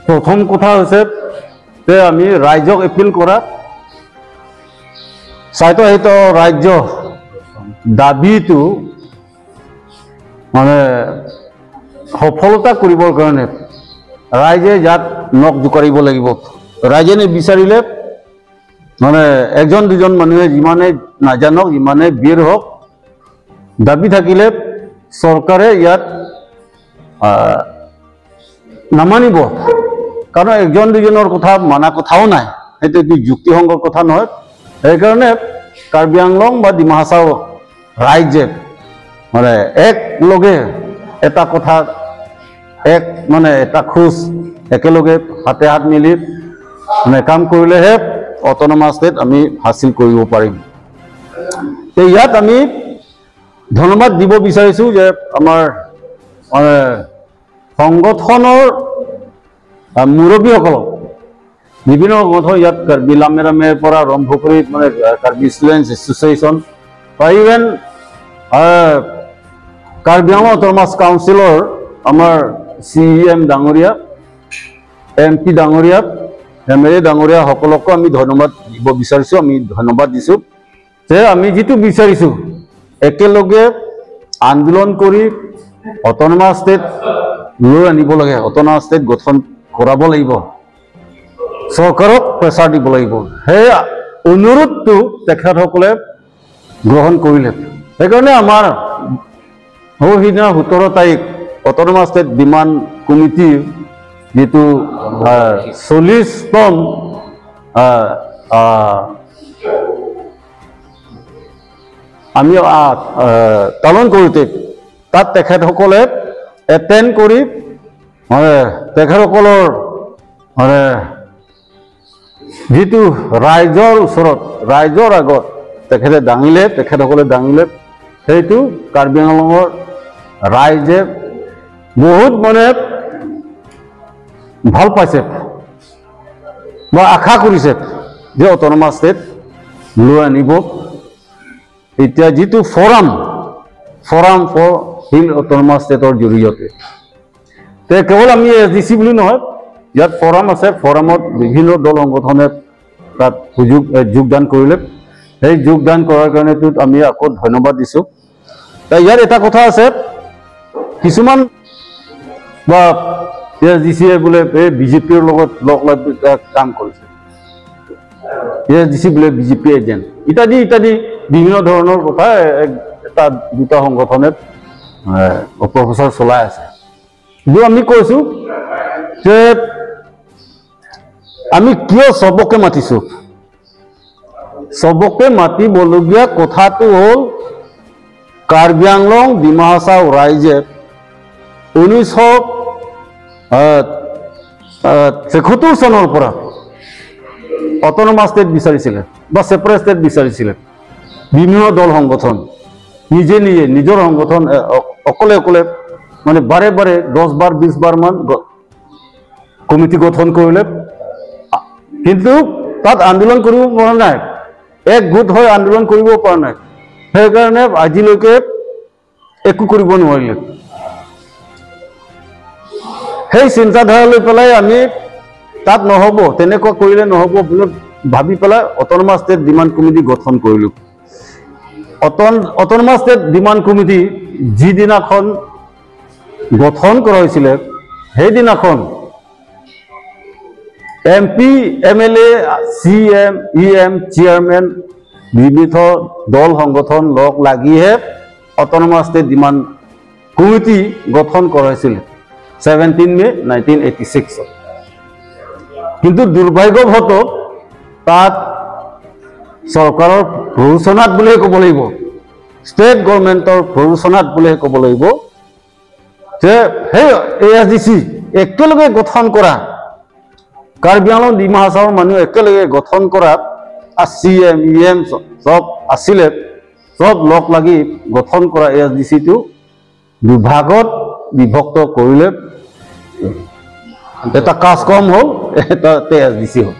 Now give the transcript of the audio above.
প্ৰথম কথা হৈছে যে আমি ৰাইজক এপিল কৰা স্বায়ত্তশাসিত ৰাজ্য দাবীটো মানে সফলতা কৰিবৰ কাৰণে ৰাইজে ইয়াত নখ জোকাৰিব লাগিব। ৰাইজে নিবিচাৰিলে মানে এজন দুজন মানুহে যিমানে নাজানক, যিমানে বীৰ হওক, দাবী থাকিলে চৰকাৰে ইয়াত নামানিব। কাৰণ এজন দুজনৰ কথা মানা কথাও নাই, সেইটো এইটো যুক্তিসংগত কথা নহয়। সেইকাৰণে কাৰ্বি আংলং বা ডিমা হাছাও ৰাইজে মানে একলগে এটা কথা, এক মানে এটা খোজ একেলগে হাতে হাত মিলি মানে কাম কৰিলেহে অট'নমাছ ষ্টেট আমি হাচিল কৰিব পাৰিম। ইয়াত আমি ধন্যবাদ দিব বিচাৰিছোঁ যে আমাৰ মানে সংগঠনৰ মুৰব্বীসকলক, বিভিন্ন সংগঠন ইয়াত কাৰ্বি লামেৰামেৰ পৰা আৰম্ভ কৰি মানে কাৰ্বি ষ্টুডেণ্টছ এছ'চিয়েশ্যন বা ইভেন কাৰ্বি আংলং অট'নমাছ কাউন্সিলৰ আমাৰ চি এম ডাঙৰীয়া, এম পি ডাঙৰীয়া, এম এল এ ডাঙৰীয়া সকলকো আমি ধন্যবাদ দিব বিচাৰিছোঁ। আমি ধন্যবাদ দিছোঁ যে আমি যিটো বিচাৰিছোঁ একেলগে আন্দোলন কৰি অট'নমাছ ষ্টেট লৈ আনিব লাগে, অট'নমাছ ষ্টেট গঠন কৰাব লাগিব, চৰকাৰক প্ৰেছাৰ দিব লাগিব। সেই অনুৰোধটো তেখেতসকলে গ্ৰহণ কৰিলে। সেইকাৰণে আমাৰ সৌ সিদিনা 17 তাৰিখ অট'নমাছ ষ্টেট ডিমাণ্ড কমিটিৰ যিটো 40তম আমি পালন কৰোঁতে তাত তেখেতসকলে এটেণ্ড কৰি মানে তেখেতসকলৰ মানে যিটো ৰাইজৰ ওচৰত, ৰাইজৰ আগত তেখেতে দাঙিলে, তেখেতসকলে দাঙিলে, সেইটো কাৰ্বি আংলঙৰ ৰাইজে বহুত মানে ভাল পাইছে বা আশা কৰিছে যে অট'নমাছ ষ্টেট লৈ আনিব। এতিয়া যিটো ফৰাম ফৰ হিল অট'নমাছ ষ্টেটৰ জৰিয়তে তে কেৱল আমি এছ ডি চি বুলি নহয়, ইয়াত ফৰাম আছে, ফৰামত বিভিন্ন দল সংগঠনে তাত সুযোগ যোগদান কৰিলে। সেই যোগদান কৰাৰ কাৰণেতো আমি আকৌ ধন্যবাদ দিছোঁ। ইয়াত এটা কথা আছে, কিছুমান বা এছ ডি চিয়ে বোলে এই বিজেপিৰ লগত লগ লাগি কাম কৰিছে, এছ ডি চি বোলে বিজেপি এজেণ্ট, ইত্যাদি ইত্যাদি বিভিন্ন ধৰণৰ কথা এটা দুটা সংগঠনে অপপ্ৰচাৰ চলাই আছে। কিন্তু আমি কৈছোঁ যে আমি কিয় চবকে মাতিছোঁ? চবকে মাতিবলগীয়া কথাটো হ'ল কাৰ্বি আংলং ডিমা হাছাও ৰাইজে 1973 চনৰ পৰা অট'নমাছ ষ্টেট বিচাৰিছিলে বা ছেপাৰেট ষ্টেট বিচাৰিছিলে। বিভিন্ন দল সংগঠন নিজে নিজে নিজৰ সংগঠন অকলে অকলে মানে বাৰে বাৰে 10 বাৰ 20 বাৰ মান কমিটি গঠন কৰিলে, কিন্তু তাত আন্দোলন কৰিব পৰা নাই, এক গোট হৈ আন্দোলন কৰিব পৰা নাই। সেইকাৰণে আজিলৈকে একো কৰিব নোৱাৰিলে। সেই চিন্তাধাৰা লৈ পেলাই আমি তাত নহ'ব, তেনেকুৱা কৰিলে নহ'ব বুলি ভাবি পেলাই অট'নমাছ ষ্টেট ডিমাণ্ড কমিটি গঠন কৰিলোঁ। অট'নমাছ ষ্টেট ডিমাণ্ড কমিটি যিদিনাখন গঠন কৰা হৈছিলে সেইদিনাখন M P, M L A, C M, E M, chairman বিবিধ দল সংগঠন লগ লাগিহে অট'নমাছ ষ্টেট ডিমাণ্ড কমিটি গঠন কৰা হৈছিলে 17 মে' 1986ত। কিন্তু দুৰ্ভাগ্যবশতঃ তাত চৰকাৰৰ প্ৰৰোচনাত বুলিয়ে ক'ব লাগিব, ষ্টেট গভৰ্ণমেণ্টৰ প্ৰৰোচনাত বুলিয়ে ক'ব লাগিব যে সেই এ এছ ডি চি একেলগে গঠন কৰা কাৰ্বি আংলং ডিমা হাছাওৰ মানুহ একেলগে গঠন কৰা চি এম, ই এম চব আছিলে, চব লগ লাগি গঠন কৰা এ এছ ডি চিটো দুভাগত বিভক্ত কৰিলে। এটা কাজ কম হ'ল, এটা এছ ডি চি হ'ল।